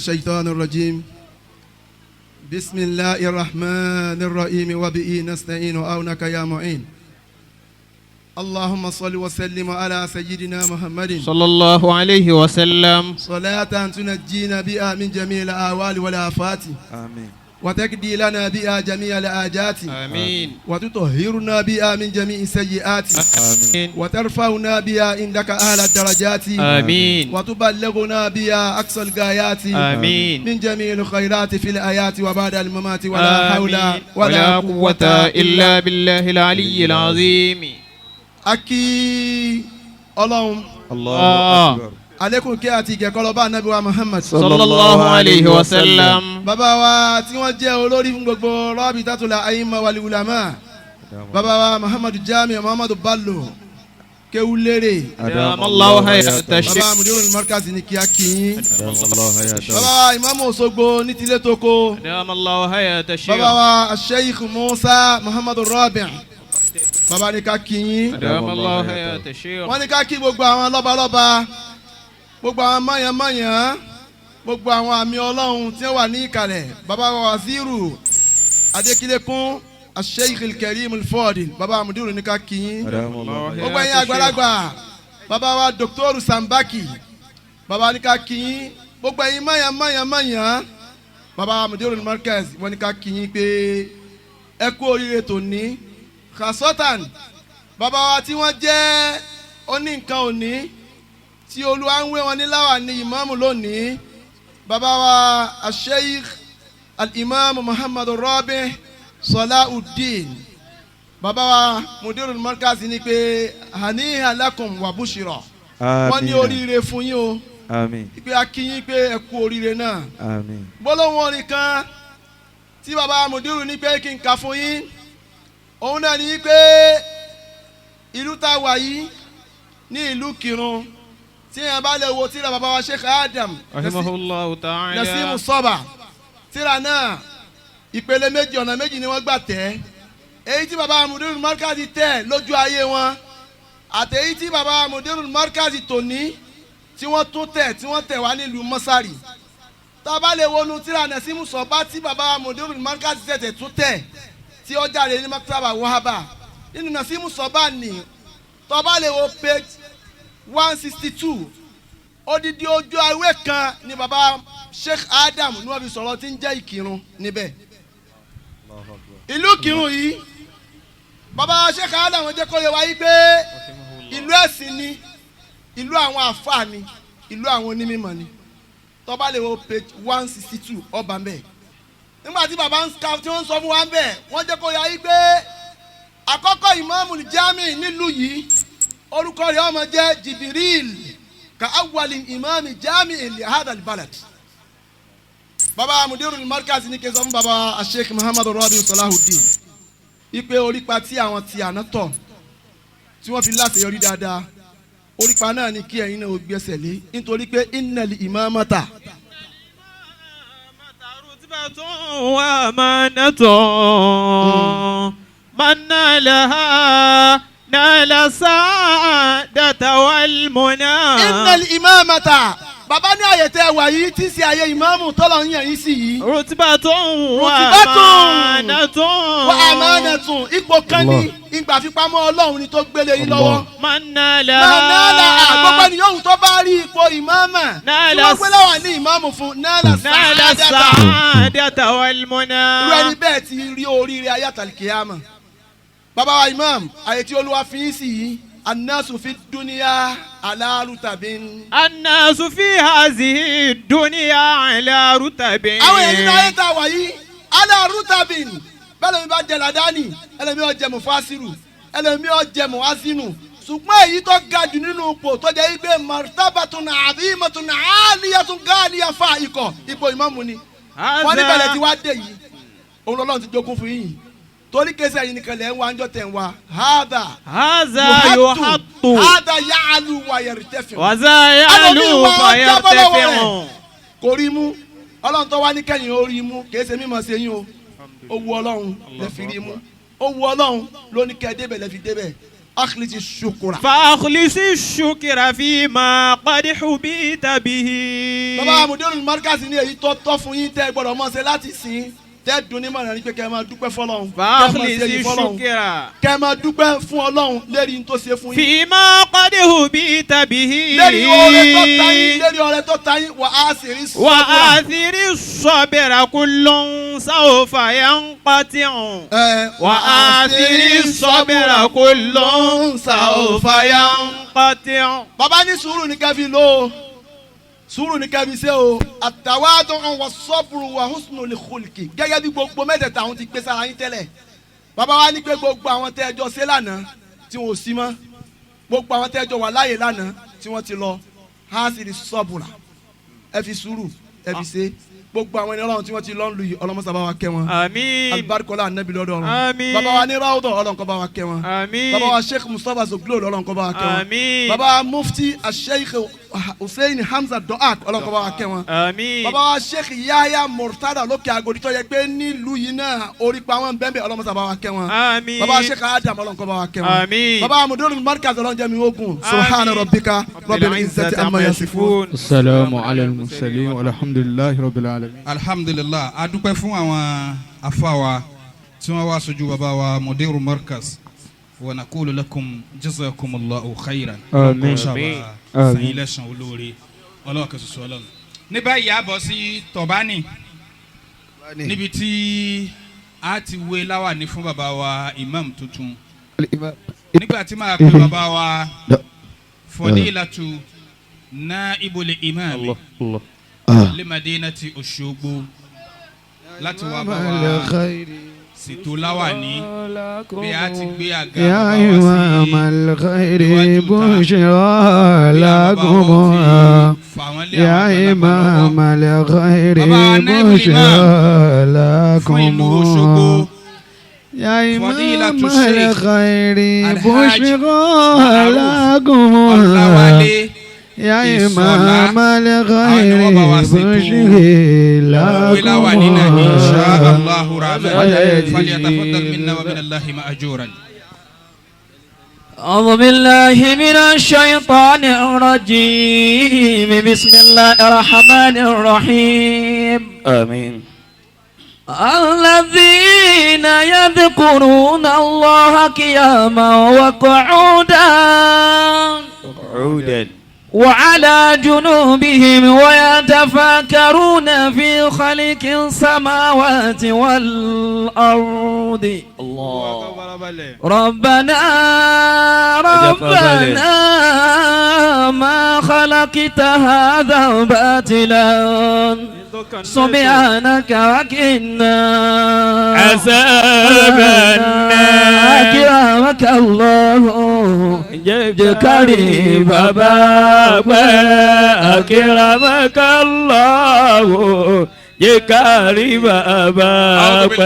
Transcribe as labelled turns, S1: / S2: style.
S1: الشيطان الرجيم. بسم الله الرحمن الرحيم. وبه نستعين وعونك يا معين. اللهم صل وسلم على سيدنا محمد
S2: صلى الله عليه وسلم.
S1: صلاة تنجينا بها من جميع الأهوال والآفات.
S3: آمين.
S1: وتقضي لنا بها جميع الحاجات.
S2: آمين.
S1: وتطهرنا بها من جميع السيئات.
S3: آمين.
S1: وترفعنا بها عندك أعلى الدرجات.
S2: آمين.
S1: وتبلغنا بها أقصى الغايات.
S2: آمين.
S1: من جميع الخيرات في الحياة وبعد الممات، ولا حول
S2: آمين. ولا قوة إلا بالله العلي العظيم.
S1: A kí Ọlọ́run.
S3: الله
S2: آه.
S3: أكبر.
S1: Alekun kí àti ìgẹ̀kọ́ lọ́ba Anabi wa Muhammad.
S2: صلى الله عليه وسلم.
S1: Bàbá wa tí wọ́n jẹ́ olórí fún gbogbo Rabitatul Aima wal Ulama, bàbá wa Muhammadu Jami Muhammadu Bello Kéwúlérè.
S2: أدام الله حياة
S1: Bàbá
S2: الشيخ.
S1: Mudirul Markaz ní kí a kí yín.
S3: أدام الله حياته.
S1: Bàbá wa Ìmáàmù Òṣogbo ní tilé toko.
S2: أدام الله حياة الشيخ.
S1: Bàbá wa Sheikh Musa Muhammadu Rabi', bàbá ní ká kí yín.
S2: أدام الله حياة الشيخ.
S1: Wọ́n ní ká kí gbogbo àwọn lọ́balọ́ba, gbogbo àwọn mọ̀yánmọ̀yán, gbogbo àwọn àmì Ọlọ́run tí wọ́n wà ní ìkàlẹ̀. Bàbá wa Waziru Adékílékún Sheikh Karim Al-Fadil, bàbá Mudiru ní ká kí yín.
S3: أدام الله حياته.
S1: Gbogbo ẹ̀yin àgbàlagbà, bàbá wa Dr. Sambaki, bàbá ní ká kí yín. Gbogbo ẹ̀yin mọ̀yánmọ̀yánmọ̀yán, bàbá Mudiru Markaz, wọ́n ní ká kí yín pé ẹ kú oríire tòní. Khasotan bàbá wa tí wọ́n jẹ́ oní nǹkan òní tí Olúwa ń wé wọn ní láwà ní ìmáàmù lónìí, bàbá wa Sheikh al-Imam Muhammadu Rabi Salahuddin, bàbá wa Mudirul Markaz ní pé haniha lakum wa bushira. Wọ́n ní
S3: آمين.
S1: oríire fún yín o.
S3: آمين.
S1: Pé a kí yín pé ẹ kú oríire náà.
S3: آمين.
S1: Gbólóhùn orin kan tí bàbá Mudiru ní pé kí n kà fún yín, òun náà ní pé ìlú tá a wà yìí ní ìlú Kírun, tí yẹn bá lè wo tíra bàbá wa Sheikh Adam
S2: رحمه الله تعالى.
S1: Nasimu Sọba, tíra náà ìpele méjì, ọ̀nà méjì ni wọ́n gbà tẹ́: èyí tí bàbá Mudirul Markazi tẹ̀ lójú ayé wọn, àtẹ̀yí tí bàbá Mudirul Markazi tòní tí wọ́n tún tẹ̀, tí wọ́n tẹ̀ wá nílùú Mọ́sárì. Tá a bá lè wọnú tíra Nasimu Sọba tí bàbá Mudirul Markazi tẹ̀tẹ̀ tún tẹ̀, tí ó jáde ní Maktaba Wahaba, nínú Nasimu Sọba ní, tó bá lè wo page 162, odidi ojú ewé kan ni baba Sheikh Adam ní wọ́n fi sọ̀rọ̀ tí ń jẹ́ Ìkírun níbẹ̀. Ìlú Ìkírun yìí, baba Sheikh Adam jẹ́ kó yé wa yí pé ìlú ẹ̀sìn ni, ìlú àwọn àfáà ni, ìlú àwọn onímọ̀ ni. Tó bá lè wo page 162, ọba ń bẹ̀. Nígbà tí baba ń ka, tí wọ́n ń sọ fún wa ń bẹ̀, wọ́n jẹ́ kó yé wa yí pé àkọ́kọ́ ìmáàmù jami nílùú yìí, orúkọ rẹ̀ ó máa jẹ́ Jibril, ka awwali imami jami li hadha albalad. Baba Mudirul Markaz ní kí n sọ fún baba Sheikh Muhammadu Rabi Salahuddin ipe orípa tí àwọn ti àná tọ̀ tí wọ́n fi láṣeyọrí dáadáa, orípa náà ni kí ẹ̀yin náà ó gbẹ́sẹ̀ lé, nítorí pé innal imamata
S2: رتبة وأمانة، من نالها نال السعادة والمنى.
S1: Innal imamata, baba ní àyè tẹ́ wà yìí tí ń ṣe àyè ìmáàmù tọ́lọ̀ ń yàn yín sí yìí.
S2: رتبة
S1: رتبة
S2: وأمانة.
S1: Wa amanatun, ipò kan ní ìgbà fipamọ́ Ọlọ́run ni tó gbélé yín lọ́wọ́.
S2: من نالها
S1: Nànàlà, àgbọ̀pọ̀ ni yóò tó bá rí ipò ìmáàmà tí
S2: نال
S1: wọ́n gbé láwà ní ìmáàmù fún نال
S2: نال
S1: السعادة.
S2: السعادة والمنى.
S1: Irú ẹni bẹ́ẹ̀ ti rí oríire ayé àtàlìkìyàmà. Bàbá wa imam, àyè tí Olúwa fi yín sí yìí, الناس في الدنيا على رتب.
S2: الناس في هذه الدنيا على رتب.
S1: Àwọn èèyàn nínú ayé tá a wà yìí على رتب, bẹ́ẹ̀ lómi bá jẹ làdáni, ẹlòmí ó jẹ mufasiru, ẹlòmí ó jẹ muasinu, ṣùgbọ́n èyí tó ga jù nínú ipò tó jẹ́ wípé مرتبة عظيمة عالية غالية fa ikọ̀ ipò ìmáàmù ni wọ́n ní bẹ̀rẹ̀ tí wàá dé yìí, òun lọ́lọ́run ti jogún fún yìí, torí kéésì ẹ̀yin nìkan lẹ̀ ń wá ńjọ́ tẹ̀ ń wá هذا
S2: هذا يحط
S1: هذا يعلو ويرتفع.
S2: وذا يعلو
S1: Ẹlòmíì wá jábọ́ lọ́wọ́ rẹ̀.
S2: فيرتفع.
S1: Kò rí mú. Ọlọ́run tó wá ní kẹ́yìn ó rí mú, kìí ṣe mímọ̀ ṣe yín o. Ó wu Ọlọ́run lè fi rí mú, ó wu Ọlọ́run ló ní kẹ́ débẹ̀ lè fi débẹ̀. akhlisi shukura.
S2: فأخلص الشكر فيما قد حبيت به.
S1: Bàbá Mudirul Markaz ní èyí tó tọ́ fún yín tẹ́ ẹ gbọ́dọ̀ mọ̀ ṣe láti sìn tẹ́ dùn ní mọ̀nà ní pé kẹ́ ẹ máa dúpẹ́ fọlọ́run, kẹ́ ẹ máa ṣe
S2: فأخلص
S1: èyí fọlọ́run,
S2: الشكر
S1: kẹ́ ẹ máa dúpẹ́ fún Ọlọ́run lérí n tó ṣe fún yín.
S2: فيما قد هبيت به.
S1: Lérí oore tó ta yín, lérí oore tó ta yín, wà á sì rí sọ́kùrà.
S2: وآثر الصبر كل سوف ينقطع. وآثر الصبر كل سوف ينقطع.
S1: Bàbá ní sùúrù ní kẹ́fì lò ó, sùúrù ní kẹ́fì ṣe o, àtàwádùn àwọn sọ́bùrù wà húsùnù lè kólìkì gẹ́gẹ́ bí gbogbo mẹ́tẹ̀ẹ̀ta àwọn ti pé sára yín tẹ́lẹ̀. Bàbá wa ní pé gbogbo àwọn tẹ́ ẹjọ́ ṣe lánàá tí wọn ò sí mọ́, gbogbo àwọn tẹ́ ẹjọ́ wà láàyè lánàá tí wọ́n ti lọ, á sì rí sọ́bùrà, ẹ fi sùúrù ẹ fi ṣe. Gbogbo àwọn ẹni Ọlọ́run tí wọ́n ti lọ ń lu yìí, ọlọ́mọsá bá wa kẹ́ wọn.
S2: آمين.
S1: Alibarikola anabi lọ́dọ̀ ọ̀run.
S2: Àmín.
S1: Bàbá wa ní ráwùdọ̀, Ọlọ́run kó bá wa kẹ́ wọn.
S2: آمين.
S1: Bàbá wa Sheikh Mustapha Zoglo, Ọlọ́run kó bá wa kẹ́ wọn.
S2: آمين.
S1: Bàbá wa Mufti Sheikh Hussein Hamza Doak, Ọlọ́run kó bá wa kẹ́ wọn.
S2: آمين.
S1: Bàbá wa Sheikh Yahya Murtada lókè Agodi tó yẹ pé nílùú yìí náà orí pa wọn bẹ́ẹ̀ bẹ́ẹ̀, ọlọ́mọsá bá wa kẹ́ wọn.
S2: آمين.
S1: Bàbá wa Sheikh Adam, Ọlọ́run kó bá wa kẹ́ wọn.
S2: آمين.
S1: Bàbá wa Mudirul Markaz, Ọlọ́run jẹ́ mi ogun. Subhana rabbika rabbil izzati amma yasifun.
S3: السلام على المرسلين والحمد لله رب العالمين.
S4: Alhamdulilah, a dúpẹ́ fún àwọn afáwa tí wọ́n wá sojú bàbá wa Mudiru Markaz, wa naqulu lakum jazakumullahu khairan.
S3: Àmín.
S4: Àmín.
S3: Àmín.
S4: Sàn yín lẹ́sàn olóore ọlọ́wọ́ kan ṣoṣo Ọlọ́run. Ní báyìí a bọ̀ sí tọ̀bánì níbi tí a ti wé láwàní fún bàbá wa imam tuntun, nígbà tí màá pe bàbá wa fọdílàtú naibul imam limadinati Òṣogbo láti wá bá wa ṣètò láwàní bí a ti gbé àga
S3: يا
S4: bàbá wa
S3: إمام
S4: sí
S3: الخير
S4: iwájú ta
S3: بشرى
S4: bí àwọn bàbá
S3: لكم
S4: wa ó ti fà wọ́n lé
S3: يا
S4: àwọn àgbàlagbà
S3: إمام
S4: lọ́wọ́.
S3: الخير
S4: Bàbá wa naibul
S3: بشرى
S4: imam fún
S3: لكم
S4: ìlú Òṣogbo
S3: يا
S4: فضيلة
S3: إمام
S4: الشيخ
S3: الخير
S4: الحاج
S3: بشرى
S4: معروف
S3: لكم
S4: Ọláwálé
S3: يا
S4: Ìsọ̀lá
S3: إمام
S4: àwọn ni wọ́n bá wa
S3: الخير
S4: ṣètò
S3: بشرى
S4: òwe láwàní náà insha
S3: لكم
S4: Allahu rahman falyatafaddal minna wa minallahi ma'juran.
S5: أعوذ بالله من الشيطان الرجيم، بسم الله الرحمن الرحيم.
S6: آمين.
S5: الذين يذكرون الله قياما وقعودا
S6: عودا
S5: وعلى جنوبهم ويتفكرون في خلق السماوات والأرض.
S6: الله.
S5: ربنا ربنا ما خلقت هذا باطلا سبحانك وقنا
S6: عذاب النار.
S5: أكرمك الله
S6: Jẹ́ bàbá pẹ́ أكرمك الله jẹ́ kárí bàbá
S4: أعوذ بالله
S6: pẹ́.
S4: من